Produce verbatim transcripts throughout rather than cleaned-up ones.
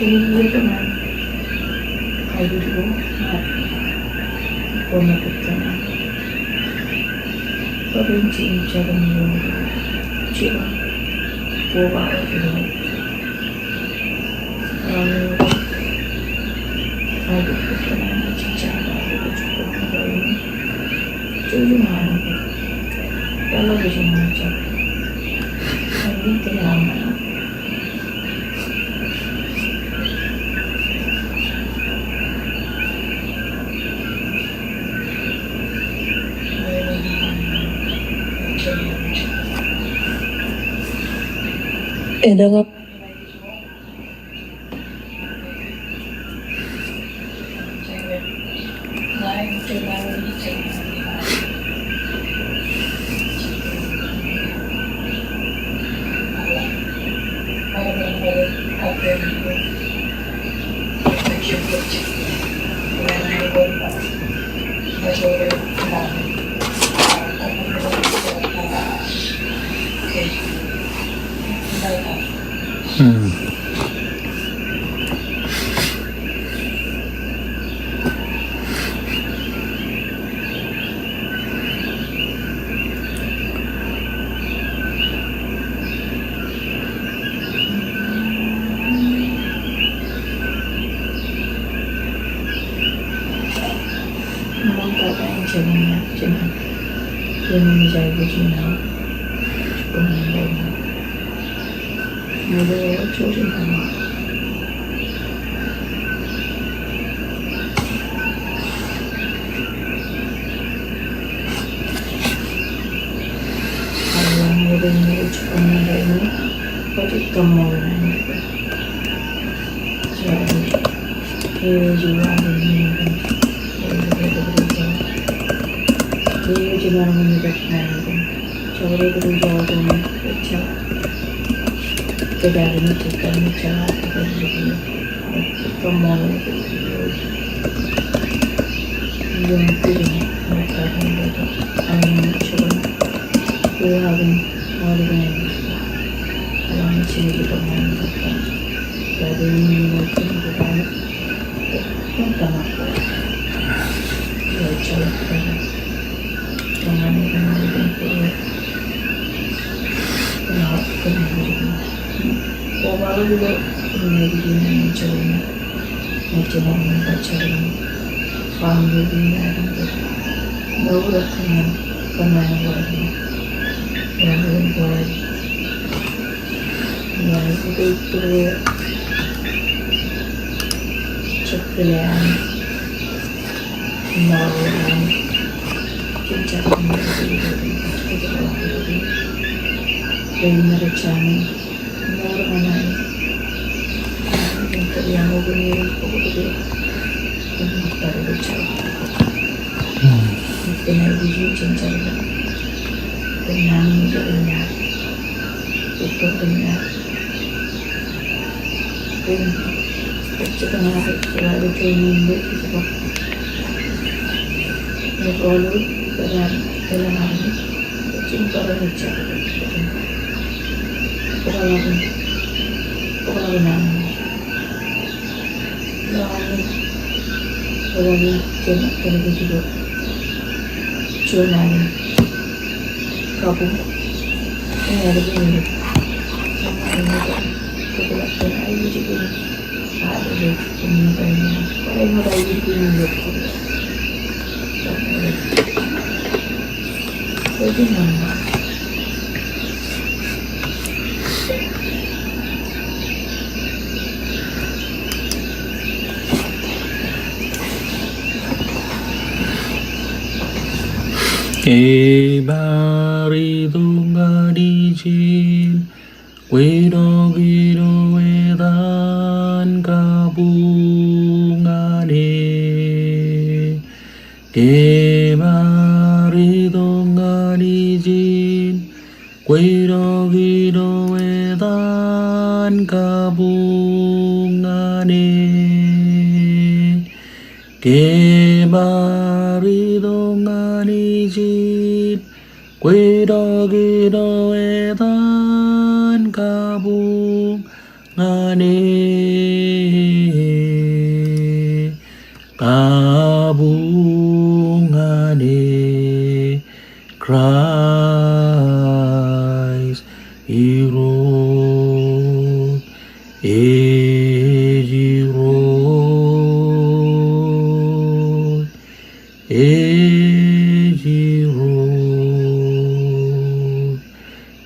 Enañin Ke bar itok ñan ijin, kwe tok ilo etan kabuñ ñan e. Ke bar itok ñan ijin, kwe tok ilo etan kabuñ ñan e. Ke bar itok ñan ijin, kwe tok ilo etan kabuñ ñan e, kabuñ ñan e, Kraist Irooj, ej Irooj, ej Irooj.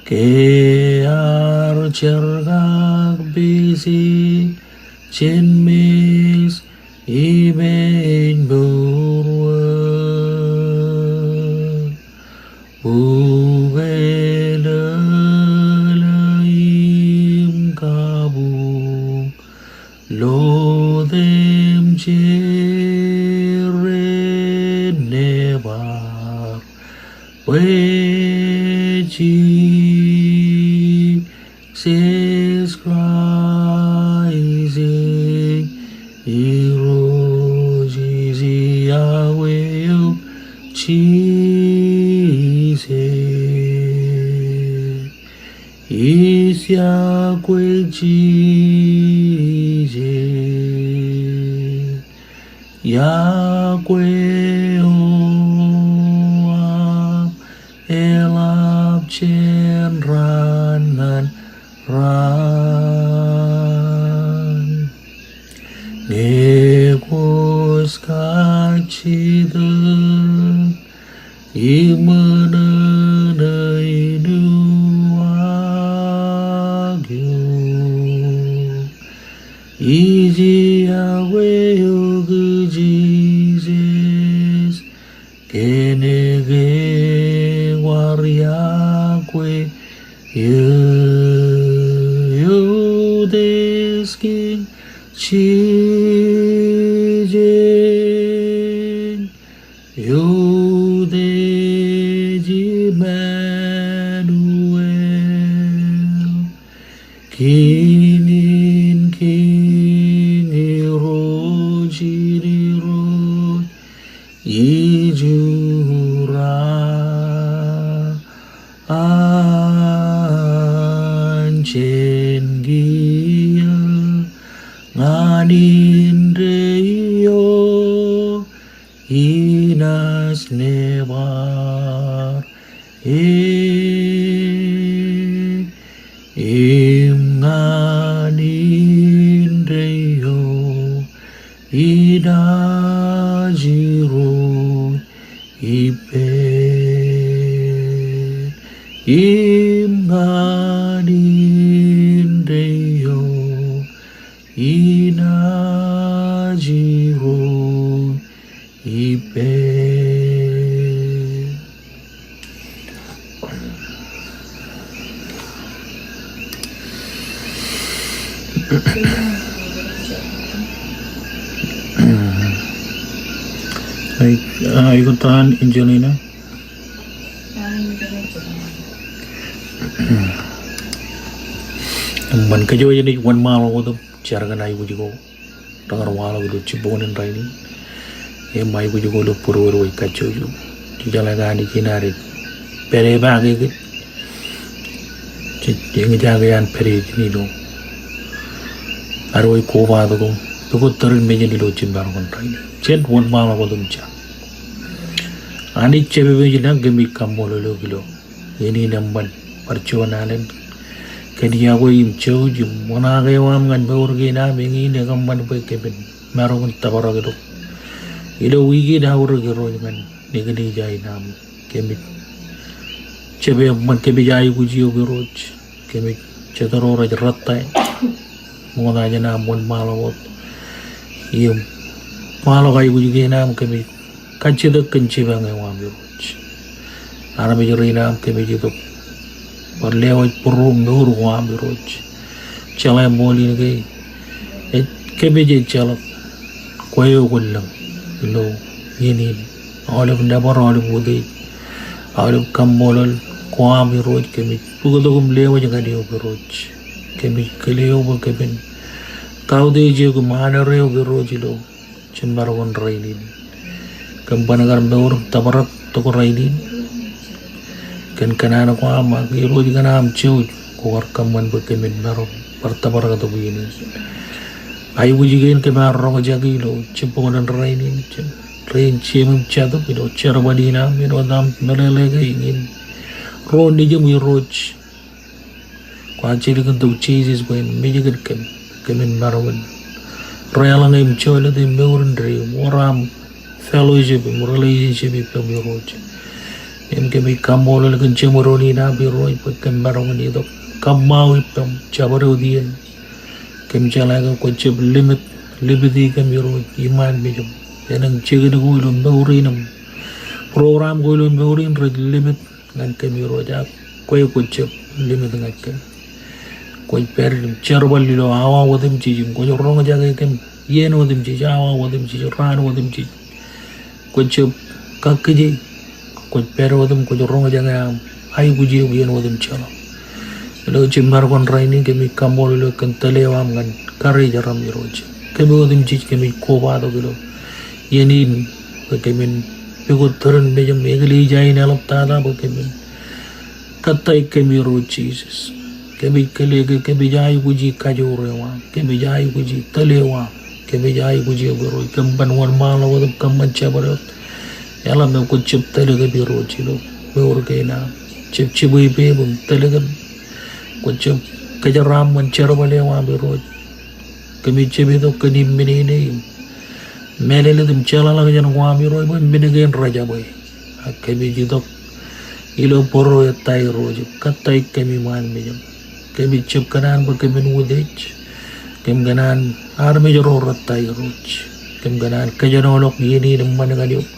Ke ear jerkakpeje jān mej im ej mour wōt, bukwe lōḷ im kabuñ, ḷoot im jered nebar, bwe Jisōs Kraist ej Irooj. Ij iọkwe eok, Jisōs. Ij iọkwe eok, Jisōs. Iọkwe eo aṃ eḷap jān raan ñan raan. Ñe kwōj kajjitōk im ṃōṇōṇō ilo aō iọkwe, ij iọkwe eok Jisōs, kōnke kwaar iọkwe eō, eutiej Kiiñ Jisōs, eutiej Imanuel. Kiiñ in kiiñ, Irooj in irooj, ij ura an jān kiiō ñan indeeo, inaaj nebar e, im ñan indeeo, inaaj irooj ippān, im ñan indeeo, inaaj irooj ippān. Ai, ai, ko ta an Angelina? Eṃṃan, kōjwōj naaj wōnṃaanḷọk wōt im jar kōn aikuj ko rekar waḷọk ilo jibboñōn in rainin. Im aikuj ko ilo būruod eo ej kajjojo. Jejeḷā ke Anij enaaj pād epaake kōj. Jej eñjake an pād ijin ilo ad wōj kobatok im pukot tōre in mejān ilo jiljilimjuon rainin. Jen wōnṃaanḷọk wōt im jar. Anij Jemem ilañ, kōmij kaṃṃoolol eok ilo iien in eṃṃan bar juon alen kōn iọkwe im jouj im ṃōṇake eo aṃ ñan mour kein am eñin ekōṃṃan bwe kōmin maroñ in tōprak ilo, ilo wiik in aorōk Irooj ñan Irooj in aṃ. Kōmij jab eṃṃan, kōmij aikuj eok Irooj. Kōmij jet ro rej rōttan ṃokta jān aṃ wōnṃaanḷọk wōt im ṃaanḷọk aikuj kein am. Kōmij kajjitōk kōn jipañ eo aṃ Irooj. Armej rein aṃ kōmij itok bar lewōj būruōm mour ko aṃ Irooj. Jeḷā ṃool in ke ej, kōmij ejjeḷọk kwe eo kwōn lōñ ilo iien in. Aolep nōbar, aolep utiej, aolep kaṃṃoolol ko aṃ Irooj. Kōmij bōktok im lewōj ñan eok Irooj. Kōmij kile eok bwe kōmin kautiej eok im aner eok Irooj ilo jiljilimjuon rainin. Kōm ban kar mour im tōprak tok rainin kōn kōṇaan ko aṃ ak Irooj kōn aṃ jouj kwō kar kōṃṃan bwe kōmin maroñ bar tōpar kōtōpwi in. Aikuj kein kōm ar roñjake ilo jibboñōn in rainin, jen rein jeiṃ im jatūṃ ilo jerbal in aṃ, āinwōt aṃ meḷeḷe ke in ro nejiṃ Irooj. Kwaar jilkintok Jisōs bwe en mejkid kōm, kōmin maroñ in reḷọñ im jolōt im mour indeeo im wōr aṃ fellowship im relationship ippaṃ Irooj. Im kōmij kaṃṃoolol kōn jeṃdoon in aṃ Irooj bwe kōm maroñ in itok kōṃṃao ippaṃ, jabdewōt iien. Kōm jeḷā ke kwōjab limit, limit i kōm Irooj iṃaan mejaṃ. Elōñ jikin ko ilo mour in im program ko ilo mour in rej limit ñan kōm Irooj, ak kwe kwōjab limit ñan kōm. Kwōj pād im jerbal ilo awa otemjej im kwōj roñjake kōm iien otemjej, awa otemjej, raan otemjej. Kwōjab kakkije, kwōj pād wōt im kwōj roñjake aṃ aikuj eok iien wōt im jeḷā. Ilo jibboñōn in rainin kōmij kaṃṃoolol eok kōn tōl eo aṃ ñan karijeram Irooj. Kōm otemjej kōmij kobatok ilo iien in bwe kōmin pukot tūrin mejaṃ eklejia in eḷaptata bwe kōmin kōttāik kōm Irooj Jisōs. Kōmij kile ke kōmij aikuji kajoor eo aṃ, kōmij aikuji tōl eo aṃ, kōmij aikuji eok Irooj, kōm ban wōnṃaanḷọk wōt im kōṃṃan jabdewōt. Eḷaññe kwōjab tōl kōm Irooj ilo mour kein aṃ. Jab jibwe ippām im tōl kōm. Kwōjab kōjeraaṃ wōt jerbal eo aṃ Irooj. Kōmij jab itok kōn imminene im mālōtlōt im jeḷāḷọkjeṇ ko aṃ Irooj bwe men kein rej jabwe. Ak kōmij itok ilo bōro ettā Irooj, kōttāik kōm iṃaan mejaṃ. Kōmij jab kōṇaan bwe kōmin utiej. Kōm kōṇaan armej ro rettā Irooj. Kōm kōṇaan kōjenolọk iien in eṃṃan ñan eok.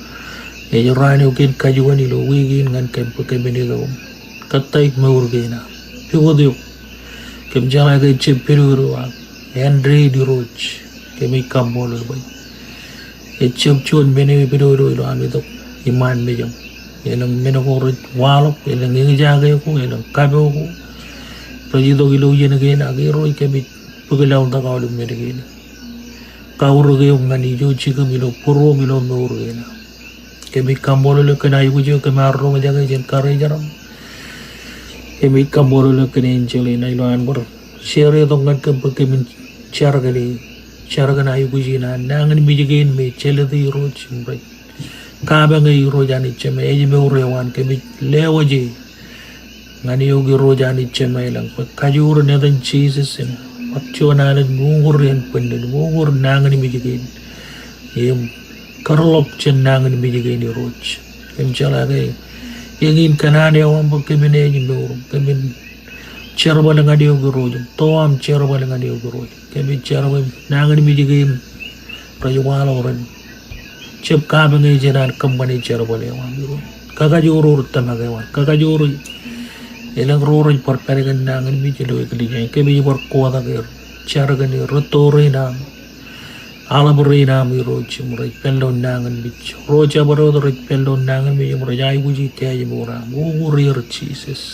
Ej raan eo kein kajuon ilo wiik in ñan kōm bwe kōmin itok im kōttāik mour kein aṃ. Pukot eok. Kōm jeḷā ke ejjab pidodo ak āindein Irooj. Kōmij kaṃṃoolol bwe ejjab juon men eo epidodo ilo am itok iṃaan mejaṃ. Elōñ men ko rej waḷọk, elōñ eñjake ko, elōñ kapo ko rej itok ilo iien kein ak Irooj kōmij bōk laḷtak aolep men kein. Kaurōk eok ñan ijo jikiṃ ilo būruōṃ ilo mour kein aṃ. Kōmij kaṃṃoolol eok kōn aikuj eo kōm ar roñjake jān karijeram. Kōmij kaṃṃoolol eok kōn enjeḷ in ilo an bar share tok ñan kōm bwe kōmin jar kōn e, jar kōn aikuj in an nañinmej kein me jelōt Irooj im rej kapañ e Irooj Anij Jemem, ej mour eo an kōmij lewōj e ñan eok Irooj Anij Jemem ilañ bwe kajoor in etan Jisōs in bar juon alen uñūr iien bwinnen, uñūr nañinmej kein im kōtḷọk jān nañinmej kein Irooj. Kōm jeḷā ke eñin kōṇaan eo aṃ bwe kōmin ej mour, kōmin jerbal ñan eok Irooj, to aṃ jerbal ñan eok Irooj. Kōmij jar bwe nañinmej kein rej waḷọk ren jab kapañ e jān an kōṃṃane jerbal eo aṃ Irooj. Kakajoor ro rej tōmak eo an, kakajoor ro elōñ ro rej bar pād kōn nañinmej ilo eklejia in. Kōmij bar kotak er, jar kōn er, rūtto rein aṃ, aḷap rein aṃ Irooj im rej pād ilo nañinmej. Ro jabdewōt rej pād ilo nañinmej im rej aikuji kāāj mour aṃ. Uñūr er Jisōs.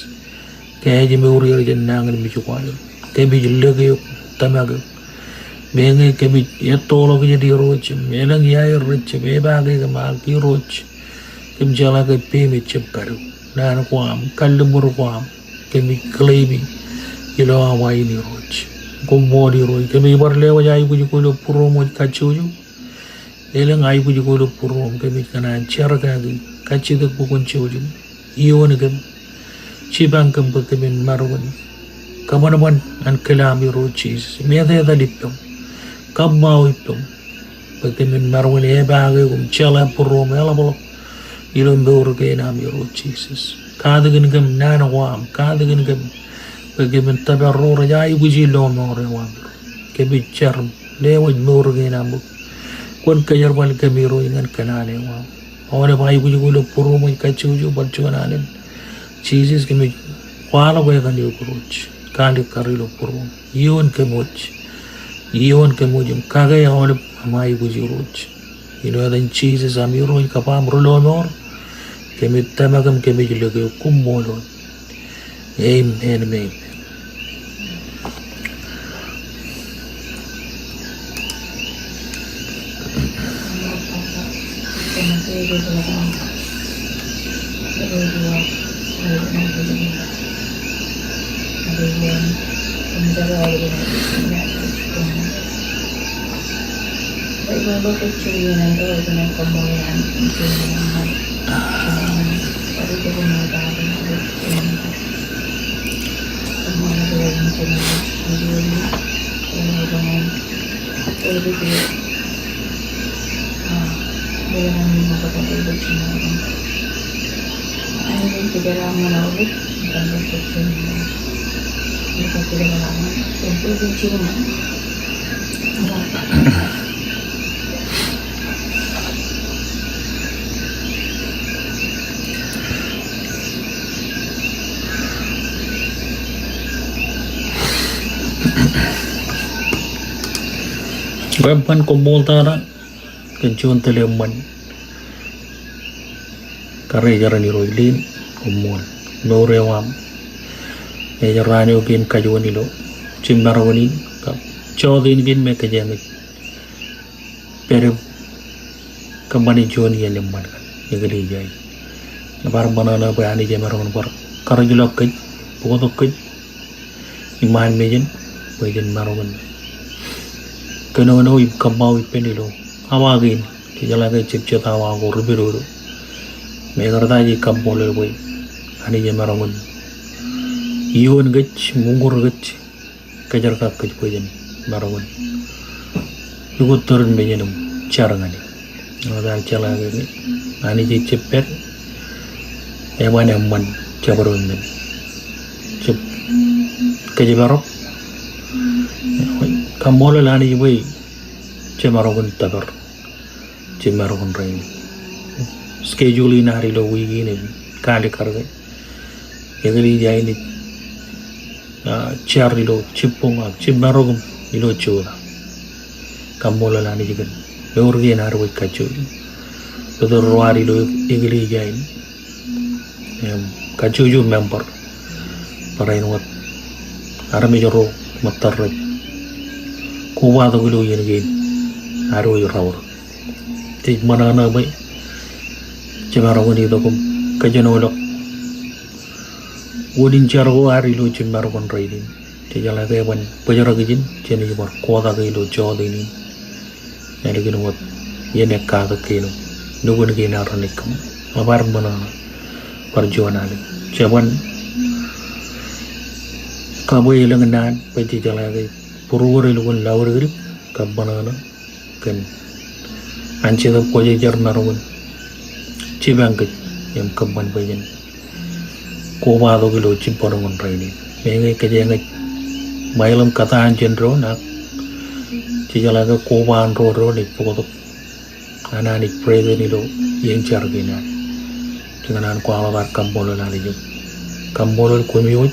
Kāāj mour er jān nañinmej ko aer. Kōmij lōke eok, tōmak eok. Meñe kōmij ettoḷọk iien Irooj im elōñ iaer rej jab epaake kōm ak Irooj, kōm jeḷā ke peiṃ ejjab kadu. Naan ko aṃ, kalliṃur ko aṃ, kōmij claim e ilo awa in Irooj. Koṃṃool Irooj, kōmij bar lewōj aikuj ko ilo būruōṃ wōj kajjojo. Elōñ aikuj ko ilo būruōṃ kōmij kōṇaan jar kaki, kajjitōk bwe kwōn jouj im ioon kōm, jipañ kōm bwe kōmin maroñ in kōṃanṃan ankilaam Irooj Jisōs im etetal ippaṃ, kōṃṃao ippaṃ bwe kōmin maroñ in epaake eok im jeḷā būruōṃ eḷapḷọk ilo mour kein aṃ Irooj Jisōs. Katakin kōm naan ko aṃ, katakin kōm bwe kōmin tōpar ro rej aikuji lọmọọr eo aṃ Irooj. Kōmij jar im lewōj mour kein aṃ bwe kwōn kōjerbal kōm Irooj ñan kōṇaan eo aṃ. Aolep aikuj ko ilo būruōṃ wōj kajjojo bar juon alen. Jisōs kōmij kwaḷọk etan eok Irooj. Kaalikkar ilo būruōṃ. Ioon kōm wōj. Ioon kōm wōj im kake aolep aṃ aikuj Irooj. Ilo etan Jisōs aṃ Irooj kab aṃ Rilọmọọr. Kōmij tōmak im kōmij lōke eok, koṃṃool. Amen, amen. Kōṃṃan, koṃṃool tata kōn juon tōl eṃṃan. Kar ej jar in Irooj Lin, koṃṃool. Mour eo aṃ. Ej raan eo kein kajuon ilo jimmarok in kab jọteen kein me kōjeañ ej pād im kōṃṃani juon iien eṃṃan kōn eklejia in. Bar ṃōṇōṇō bwe Anij emaroñ in bar karuj ḷọk kōj, bōktok kōj iṃaan mejān, bwe jen maroñ in kōnono im kōṃṃao ippān ilo awa kein, jejeḷā ke jebjet awa ko repedodo. Im ekar ta ij kaṃṃoolol bwe Anij emaroñ in iioon kōj, im uññūr kōj, kōjerkak kōj bwe jen maroñ in ukōttōrin mejān im jar ñan e. Āinwōt ad jeḷā ke Anij ej jab pād, eban eṃṃan jabdewōt men. Jab kōjparok. Kaṃṃoolol Anij bwe jemaroñ in tōpar jimmarok in rainin. Schedule in ad ilo wiik in ej kaalikkar ke eklejia in ej, ah, jar ilo jibboñ ak jimmarok im ilo jota. Kaṃṃoolol Anij kōn mour kein ad bwe kajjojo. Bōtōr ro ad ilo eklejia in im kajjojo member, barāinwōt armej ro ṃōttōr rej kobatok ilo iien kein ad wōj raorōk. Jej ṃōṇōṇō bwe jemaroñ in itok im kōjenolọk wūnin jar ko ad ilo jimmarok in rainin. Jejeḷā ke eban bōjrak ijin, jenaaj bar kotak ilo jọteen in. Ālikin wōt iien ekkatak kein im nukun kein ad renaaj kōṃṃan. Ebar ṃōṇōṇō bar juon alen. Jeban kabwe elōñ naan bwe jejeḷā ke būruod elukkuun laudikdik kab ṃōṇōṇō kōn an Jetōb Kwōjarjar maroñ in jipañ kōj im kōṃṃan bwe jen kobatok ilo jibboñōn rainin. Meñe kōjeañ ej ṃailōñ kōtaan jān doon ak jejeḷā ke koba an ro doon ej bōktok an Anij present ilo iien jar kein ad. Jekōṇaan kwaḷọk ad kaṃṃoolol Anij im kaṃṃoolol koṃwōj,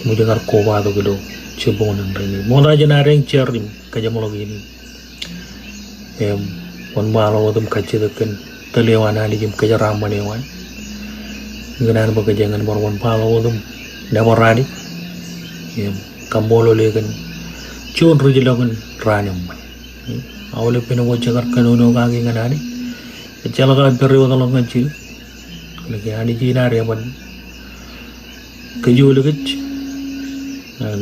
koṃwōj kar kobatok ilo jibboñōn rainin. Ṃokta jān ad eñ jar im kajeṃḷọk iien in im wōnṃaanḷọk wōt im kajjitōk kōn tōl eo an Anij im kōjeraaṃṃan eo an. Im kōṇaan bwe kōjeañ en bar wōnṃaanḷọk wōt im nōbar Anij im kaṃṃoolol e kōn juon rijḷọk in raan eṃṃan. Aolep iien ko jekar kōnono kaki ñan Anij, ejjeḷọk aō pād wōtḷọk ñan jidik. Kōnke Anij in ad eban kōjool kōj.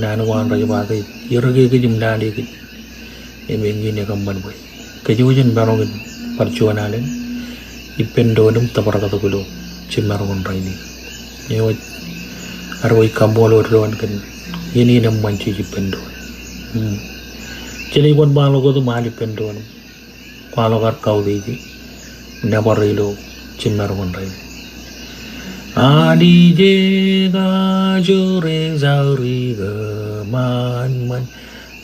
Naan ko an rej ba ke ier ke kōj im lale kōj. Im eñin ekōṃṃan bwe kōj wōj en maroñ in bar juon alen ippān doon im tōprak tok ilo jimmarok in rainin. Ewōj, ad wōj kaṃṃoolol doon kōn iien in eṃṃan jej ippān doon. Hmm. Jenaaj wōnṃaanḷọk wōt im al ippān doon im kwaḷọk ad kautiej e, nōbar e ilo jimmarok in rainin. Anij ekajoor esauri kōṃanṃan,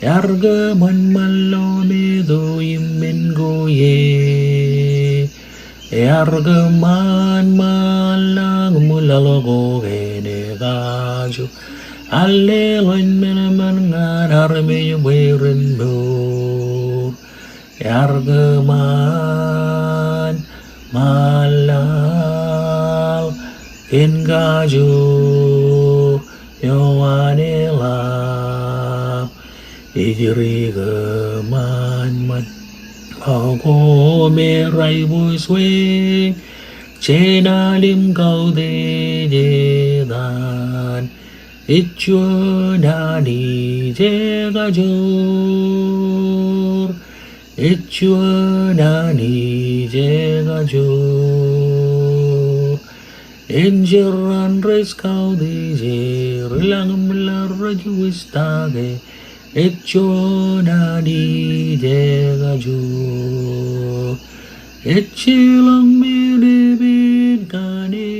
iar kōṃanṃan ḷọk meto im men ko ie. Iar kōṃanṃan lañ im laḷ ko kōn ekajoor, al leḷọñ men men ñan armej bwe ren mour. Iar kōṃanṃan laḷ kōn kajoor eo an eḷap. Ij ri kōṃanṃan ḷọk ko me rej bōk swing, jān al im kautiej etan. Ej juon Anij ekajoor. Ej juon Anij ekajoor. Enjeran rej kautiej e, ri lañ im ḷañ rej wūjtake. Ej juon Anij ekajoor. Ejjeḷọk men epen ñan e.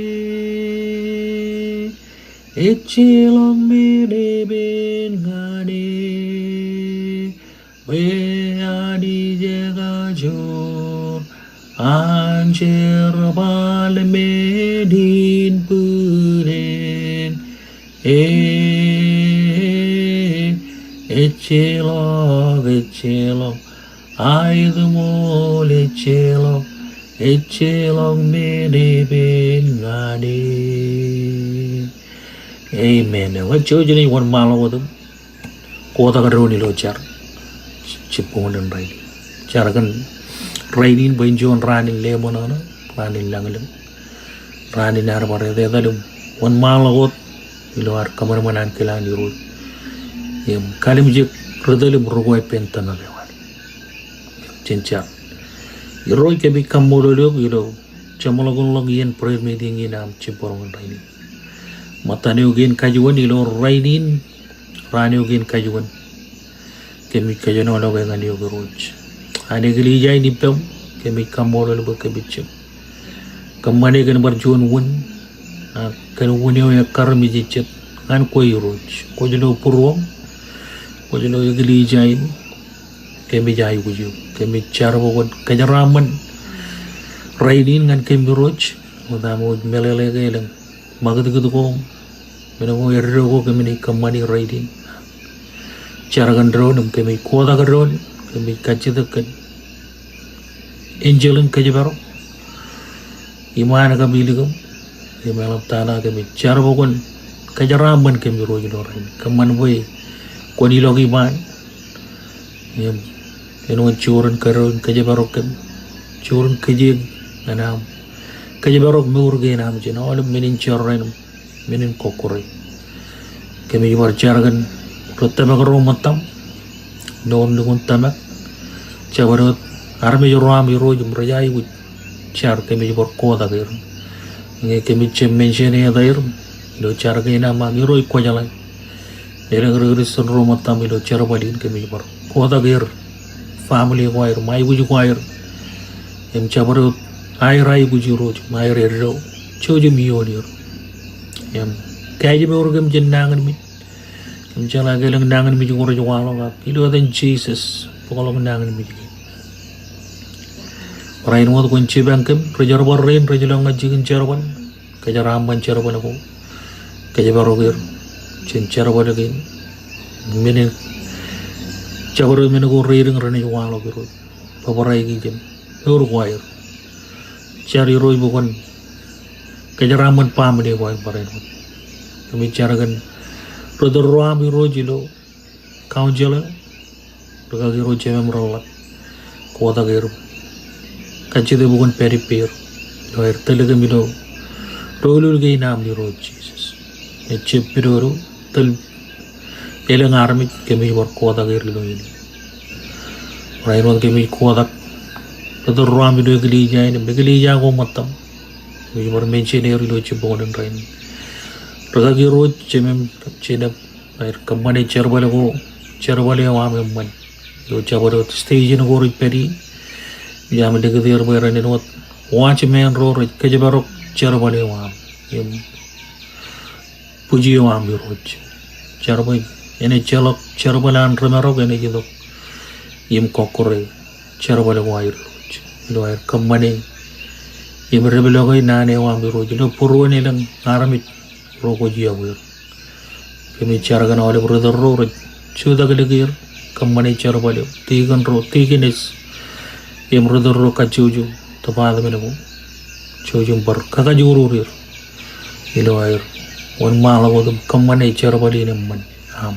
Ejjeḷọk men epen ñan e. Bwe Anij ekajoor an jerbal men in bwilōñ e. Ejjeḷọk, ejjeḷọk, aetōṃool, ejjeḷọk, ejjeḷọk men epen ñan e. Amen. Ewōr jouj jen wōnṃaanḷọk wōt im kotak doon ilo jar jibboñōn in rainin. Jar kōn rainin bwe en juon raan in leṃōṇōṇō, raan in lañlōñ, raan in ad bar etetal im wōnṃaanḷọk wōt ilo ad kōṃanṃan ankilaan Irooj im kallimjek ri tōl im ri kwe ippān tōmak eo an. Jen jar. Irooj, kōmij kaṃṃoolol eok ilo jeṃḷọkin ḷọk iien prayer meeting in aṃ jibboñōn rainin. Ṃōttan eo kein kajuon ilo rainin, raan eo kein kajuon. Kōmij kōjenolọke ñan eok Irooj. An eklejia in ippaṃ, kōmij kaṃṃoolol bwe kōmij jab kōṃṃane kōn bar juon wūn, ak kōn wūn eo ekkar im ejejjet ñan kwe Irooj. Kwōj lo būruōṃ, kwōj lo eklejia in, kōmij aikuj eok. Kōmij jar bwe kwōn kōjeraaṃṃan rainin ñan kōm Irooj, wōt aṃ wōj meḷeḷe ke elōñ ṃakūtkūt ko, men ko eddo ko kōmin kōṃṃani rainin. Jar kōn doon im kōmij kotak doon, kōmij kajjitōk kōn enjeḷ in kōjparok iṃaan kab ilikin im eḷaptata, kōmij jar bwe kwōn kōjeraaṃṃan kōm Irooj ilo rainin. Kōṃṃan bwe kwōn ilọk iṃaan im āinwōt juon kōjparok kōm, juon kōj ñan aṃ kōjparok mour kein aṃ jān aolep men in jorrāān im men in kọkkure. Kōmij bar jar kōn ri tōmak ro ṃōttaṃ, noor lukkuun tōmak, jabdewōt armej ro aṃ Irooj im rej aikuj jar, kōmij bar kotak er. Ñe kōmij jab mention e etaer ilo jar kein aṃ, ak Irooj kwōjeḷā. Elōñ ri Kristian ro ṃōttaṃ ilo jerbal in, kōmij bar kotak er, family ko aer im aikuj ko aer. Im jabdewōt aer aikuj Irooj im aer eddo, jouj im iioon er. Im kaājmour kōm jān nañinmej. Im jeḷā ke elōñ nañinmej ko rej waḷọk, ak ilo etan Jisōs bōkḷọk nañinmej kein. Barāinwōt kwōn jipañ kōm, ri jerbal rein rej lo ñan jikin jerbal. Kōjeraaṃṃan jerbal ko. Kōjparok er jān jerbal kein. Men in, jabdewōt men ko reidik renaaj waḷọk Irooj. Bōbrae kōm jān mour ko aer. Jar Irooj bwe kwōn kōjeraaṃṃan family ko aer barāinwōt. Kōmij jar kōn ri tōl ro aṃ Irooj ilo counselor, ri kaki ro jemem reḷḷap, kotak er. Kajjitōk bwe kwōn pād ippāer ilo aer tōl kōm ilo doulul kein aṃ Irooj Jisōs. Ejjab pidodo, tōl elōñ armej, kōmij bar kotak er ilo iien in. Barāinwōt kōmij kotak ri tōl ro aṃ ilo eklejia in im eklejia ko ṃōttaṃ. Kōmij bar mention er ilo jibboñōn in rainin. Ri kaki ro jemem, jemem aer kōṃṃane jerbal ko, jerbal eo aṃ eṃṃan. Ilo jabdewōt station ko rej pād ie, im likūt er bwe ren āinwōt watchman ro rej kōjparok jerbal eo aṃ im bwij eo aṃ Irooj. Jar bwe en ejjeḷọk jerbal an remarok, en ej itok im kọkkure jerbal ko aer Irooj. Ilo aer kōṃṃane im depḷọke naan eo aṃ Irooj ilo būruon elōñ armej ro kwōj iọkwe er. Kōmij jar kōn aolep ri tōl ro rej jutak likūt er, kōṃṃane jerbal eo, deacon ro, deaconess, im ri tōl ro kajjojo, department ko. Jouj im bar kakajoor er ilo aer wōnṃaanḷọk wōt im kōṃṃane jerbal in eṃṃan aṃ.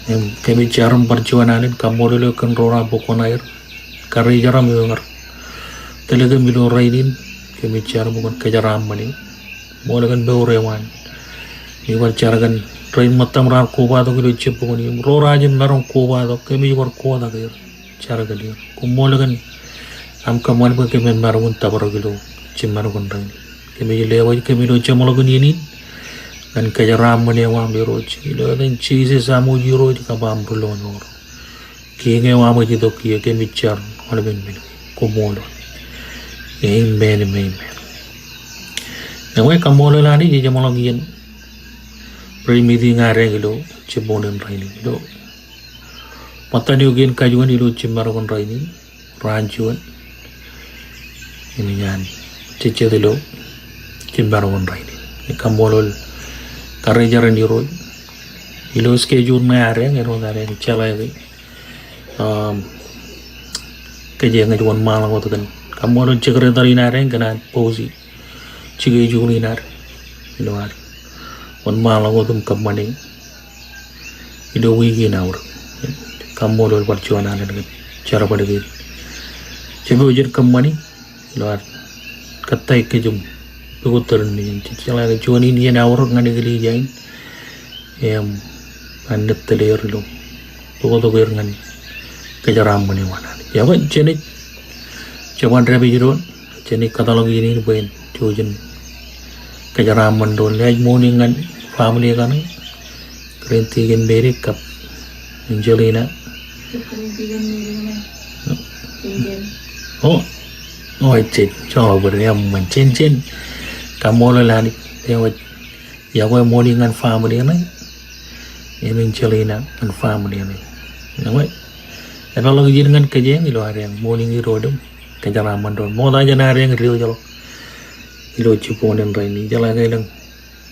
Im kōmij jar im bar juon alen kaṃṃoolol eok kōn ro raar bōk koṇaer, karijeram eo eñin tōl kōm ilo rainin. Kōmij jar bwe kwōn kōjeraaṃṃan e. Ṃool kōn mour eo an. Im ij bar jar kōn rein ṃōttam raar kobatok ilo jibboñ in im ro raar jab maroñ kobatok, kōmij bar kotak er, jar kōn er. Koṃṃool kōn aṃ kōṃṃan bwe kōmij maroñ in tōprak ilo jiṃṃan ko rainin. Kōmij lewōj kōm ilo jeṃḷọkin iien in ñan kōjeraaṃṃan eo aṃ Irooj. Ilo etan Jisōs aṃ wōj Irooj kab aṃ Rilọmọọr. Kiiñ eo aṃ ej itok kiiō, kōmij jar wōnṃaanḷọk. Koṃṃool. Amen, amen, amen. Ewi, kaṃṃoolol Anij, ej jeṃḷọk iien prayer meeting eo ad ilo jibboñ in rainin. Ilo ṃōttan eo kein kajuon ilo jiṃṃan ko rainin, raan juon. Im ij an jejjet ilo jiṃṃan ko rainin. Ij kaṃṃoolol karijer in Irooj. Ilo schedule ṇe ad eñ, āinwōt ad eñ jeḷā ke, um, kōj eñ ej wōnṃaanḷọk wōt kōn, kaṃṃoolol secretary in ad eñ kōn an post e schedule in ad. Ilo ad wōnṃaanḷọk wōt im kōṃṃane ilo wiik in aorōk. Kaṃṃoolol bar juon alen kōn jerbal kein. Jemem jen kōṃṃani ilo ad kōttāik kōj im pukot tōre in nejin. Jej jeḷā ke juon in iien aorōk ñan eklejia in im an nōt tōl er ilo pukot er ñan kōjeraaṃṃan eo an Anij. Ewi, jenaaj, jeban dāpij doon, jenaaj kōtḷọk iien in bwe en jouj im kōjeraaṃṃan doon. Ej morning ñan family kaṇe, Karen Tiken Medik kab Angelina. O, o, ej jen joḷọk bōd eṃṃan, jen, jen kaṃṃoolol Anij. Ewōj, iọkwe morning ñan family ṇe im Angelina ñan family ṇe. Ewōj, epeḷḷọk iien ñan kōj eñ ilo ad eñ morning irooj im kōjeraaṃṃan doon. Ṃokta jān ad eñ diwōjḷọk ilo jibboñ in rainin, jeḷā ke elōñ,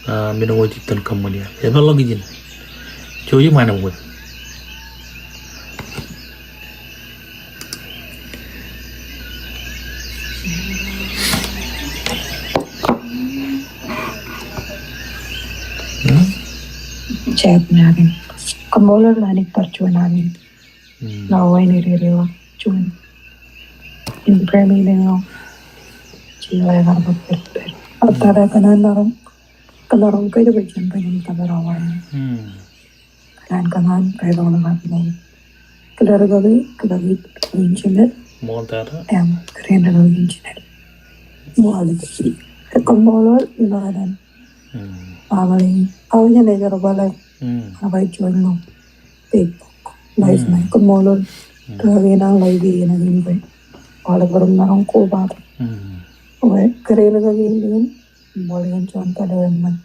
ah, men ko ej itōn kōṃṃan ia. Epeḷḷọk iien. Jouj im anemkwōj. Jab ña alen. Kaṃṃoolol Anij bar juon alen. Ḷọk wāween eo rej lewōj juon in prayer meeting eo. Jeḷā kar bōk pād, pād. Ṃoktata kōṇaan maroñ, kōmaroñ kōjparok jān bwe en tōpar awa in. Kōṇaan, kōṇaan, kōjparok ḷọk kab ilo kōjparok ḷọk kōn jemed. Ṃoktata. Im kōjparok ḷọk kōn jemed. Ṃool. Kaṃṃoolol ilo etan family. Aolep eo ej jerbal eo. Ej juon ilo Facebook live ṇe. Kaṃṃoolol. Tōre kein an live kein, ak in bwe aolep ro ren maroñ kobatok. Bwe kōjparok ḷọk kōn jemed. Ṃool kōn juon tōl eo eṃṃan.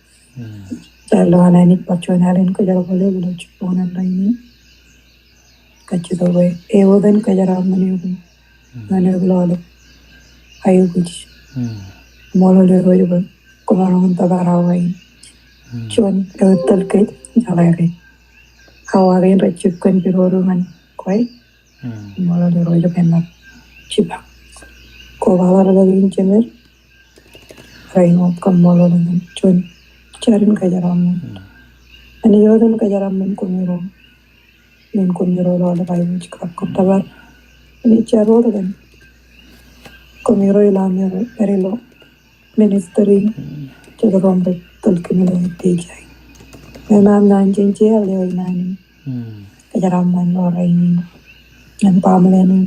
Ilo an Anij bar juon alen kōjerbal eok ilo jibboñ in rainin. Kajjitōk bwe ewōr kōjeraaṃṃan eok ñan eok ilo aolep aikuj. Ṃool Irooj bwe kwōmaroñ in tōpar awa in. Juon eo tōl kōj, jeḷā ke awa kein rej jab kōn pidodo ñan kwe. Ṃool Irooj bwe enaaj jipañ. Kobaḷọk ḷọk kōn jemed. Rainin wōt kaṃṃoolol ñan juon jar in kōjeraaṃṃan. Anij eo etan kōjeraaṃṃan koṃiro. Im koṃiro ilo aolep aikuj kab kōttōpar. Im ij jar wōt kōn koṃiro ilo aṃ eo ej ilo ministry. Jet ro rej tōl kōm ilo ej ej. Im aṃ naan jen jeḷā eo naan in kōjeraaṃṃan ilo rainin. Ñan family ṇe.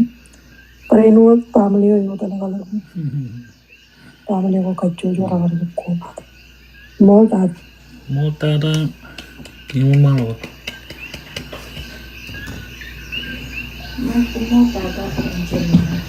Barāinwōt family eo ej wōtlọk ḷọk. Family ko kajjojo raar jab kobatok. Ṃool tata. Ṃool tata. Im ṃool ḷọk. Ṃool tata. Ṃool tata.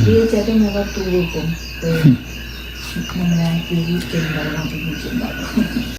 Ej jatū me bar tuo koṃ. Ṃōṃan an kiki jen bar ṃōṃan kiki jen bar.